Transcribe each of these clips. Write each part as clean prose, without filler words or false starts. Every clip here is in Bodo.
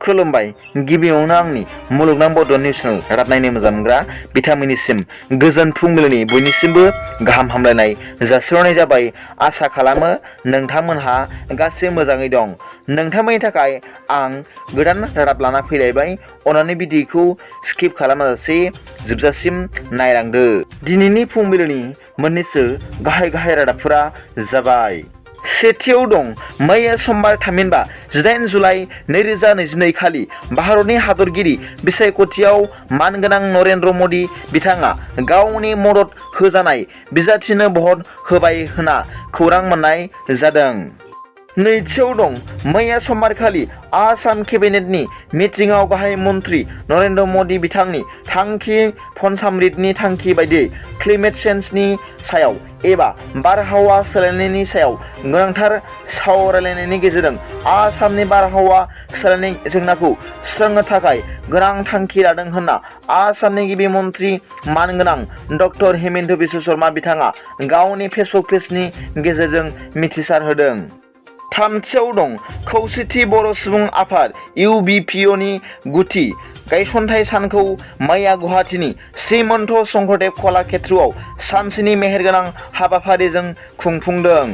खुलुमबाय गिबियावनो आंनि मुलुगनां बड' निउस चेनेल रादाब नायनो मोजां मोनग्रा बिथांमोननिसिम गोजोन फुंबिलिनि बयनिसिमबो गाहाम हामलायनाय जासिहरनाय जाबाय। आसा खालामो नोंथांमोनहा गासैबो मोजाङै दं। नोंथांमोननि थाखाय आं गोदान रादाब लाना फैलायबाय। अन्नानै भिडिअखौ स्किप खालामाजासे जोबजासिम नायलांदो। दिनैनि फुंबिलिनि मोननैसो गाहाय रादाबफोरा जाबाय। सेथियाव दं मैया समबार थामहिनबा 18 जुलाइ 2022 खालि भारतनि हादरगिरि बिसायख'थियाव मानगोनां नरेन्द्र मदि बिथाङा गावनि मदद होजानाय बिजाथिनो भट होबाय होना खौरां मोननाय जादों। नैथियाव दं मैया समबारखालि आसाम केबिनेटनि मिटिंआव गाहाय मन्त्रि नरेन्द्र मदि बिथांनि थांखि पन्चामृतनि थांखि बायदियै क्लाइमेट चेन्जनि सायाव एबा बारहावा सोलायनायनि सायाव गोनांथार सावरायलायनायनि गेजेरजों आसामनि बारहावा सोलायनाय जेंनाखौ सुस्रांनो थाखाय गोनां थांखि लादों होनना आसामनि गिबि मन्त्रि मानगोनां डक्टर हिमन्त बिश्व शर्मा बिथाङा गावनि फेसबुक पेजनि गेजेरजों मिथिसार होदों। थामथियाव दं खौसेथि बर' सुबुं आफाद UBPOनि गुथि गायसनथाय सानखौ मैया गुवाहाटीनि श्रीमन्त शंकरदेव कलाक्षेत्रआव सानसेनि मेहेरगोनां हाबाफारिजों खुंफुंदों।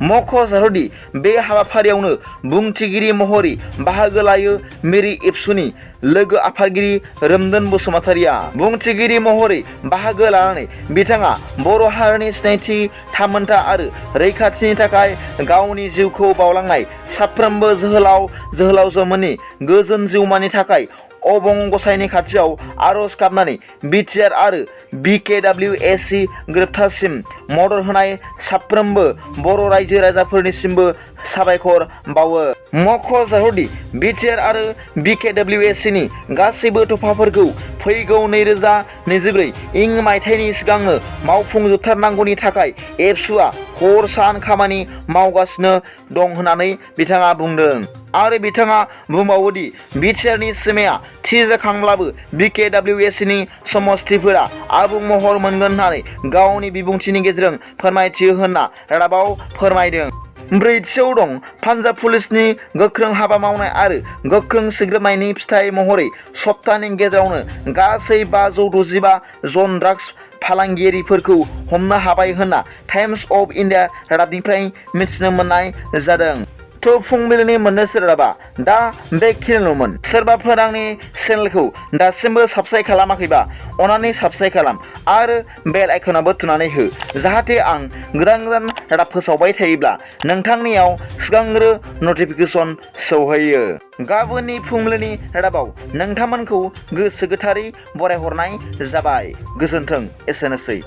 मख'जाथावदि बे हाबाफारियावनो बुंथिगिरि महरै बाहागो लायो मिरि एबसुनि लोगो आफादगिरि रोमदोन बसुमतारिया। बुंथिगिरि महरै बाहागो लानानै बिथाङा बर' हारिनि सिनायथि, थामोनथा आरो रैखाथिनि थाखाय गावनि जिउखौ बावलांनाय साफ्रोमबो जोहोलाव जोहोलावजोमोननि गोजोन जिउमानि थाखाय अबं गसाइनि खाथियाव आर'ज गाबनानै BTR आरो BKWSC गोरोबथासिम मदद होनाय साफ्रोमबो बर' रायजो राजाफोरनिसिमबो साबायखर बावो। मख'जाथावदि BTR आरो BKWSC नि गासैबो दफाफोरखौ फैगौ 2024 इं मायथाइनि सिगांनो मावफुंजोबथारनांगौनि थाखाय एबसुआ हर सान खामानि मावगासिनो दं होननानै बिथाङा बुंदों। आरो बिथाङा बुंबावोदि BTR नि सिमाया थि जाखांब्लाबो BKWSC नि समस्थिफोरा आबुं महर मोनगोन होननानै गावनि बिबुंथिनि गेजेरजों फोरमायथि होना रादाबाव फोरमायदों। ब्रैथियाव दं पान्जाब पुलिसनि गोख्रों हाबा मावनाय आरो गोख्रों सिग्रोमनायनि फिथाइ महरै सप्तानि गेजेरावनो गासै 565 जन ड्राग्स फालांगियारिफोरखौ हमनो हाबाय होनना टाइम्स अफ इन्डिया रादाबनिफ्राय मिथिनो मोननाय जादों। थ' फुंबिलिनि मोननैसो रादाबा दा बेखिनिल'मोन। सोरबाफोर आंनि चेनेलखौ दासिमबो साबस्क्राइब खालामाखैबा अन्नानै साबस्क्राइब खालाम आरो बेल आइकनाबो थुनानै हो, जाहाथे आं गोदान रादाब फोसावबाय थायोब्ला नोंथांनियाव सिगांग्रो नटिफिकेसन सौहैयो। गाबोननि फुंबिलिनि रादाबाव नोंथांमोनखौ गोसो गोथारै बरायहरनाय जाबाय। गोजोन्थों। एसेनोसै।